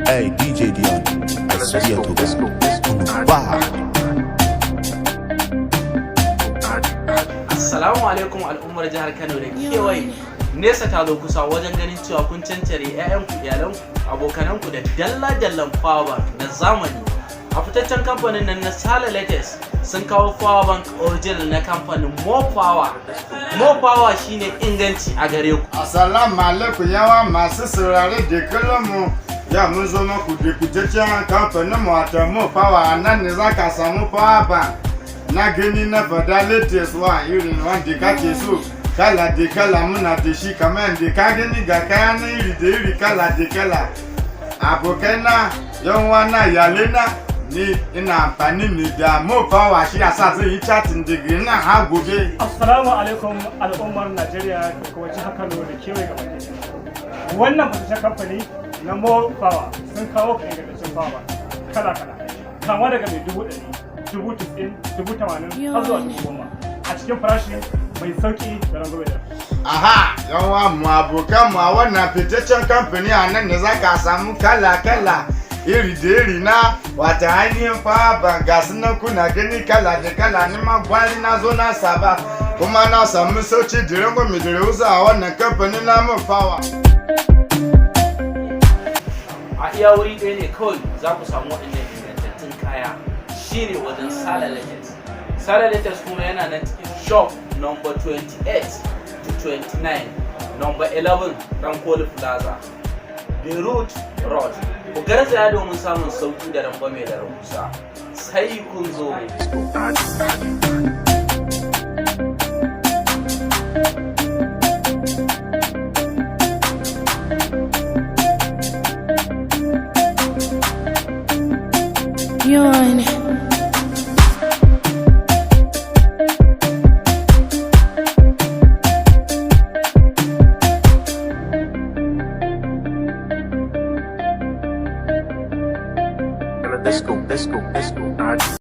Hey, DJ Dion, I swear to God, I'm bad. Assalamu alaikum, al'ummar jihar Kano da kewaye. Nesa ta zo kusa wajen ganin cewa kun cancare 'ya'yanku, iyalanku, abokananku da dalla-dallan power bank na zamani. A fitaccen kamfanin nan na Sala Latest sun kawo power bank original na kamfanin More Power. More Power shine inganci a gare ku. Assalamu alaikum, yawa masu saurare da kallon mu. Ya mun zo muku da fitaccen kamfanin mu, wato More Power. A nan ne za ka samu power bank na gani na fada, latest one, irin wanda kake so, kala da kala muna da shi. Kamar yadda ka gani, ga kaya na iri da iri, kala da kala. Abokai na, yan na, iyalai na, ni ina amfani ne da More Power, shi yasa zai yi chatting daga nan har gobe. Assalamu alaikum, al'ummar Najeriya da kuma jihar Kano da kewaye gaba ɗaya. Wannan fitaccen kamfani na More Power sun kawo ka ingantaccen power kala kala. Kama daga mai 100,000, 90,000, 80,000 har zuwa 10,000, a cikin farashi mai sauki da rangwame da. Aha, yawa mu, abokan mu, a wannan fitaccen kamfani, a nan ne za ka samu kala-kala, iri da iri na wata ainihin power bank. Ga su nan kuna gani, kala da kala. Ni ma gwari na zo na saba, kuma na samu sauci da rangwame da rahusa a wannan kamfani na More Power. A iya wuri ɗaya ne kawai za ku samu waɗannan ingantattun kaya, shine wajen Sala Latest. Sala Latest kuma yana nan cikin shop number 28 to 29, number 11 Dankoli Plaza, Beirut Road. Ku garzaya domin samun sauki da rangwame da rahusa. Sai kun zo. Yawn. Let's go, let's go, let's go.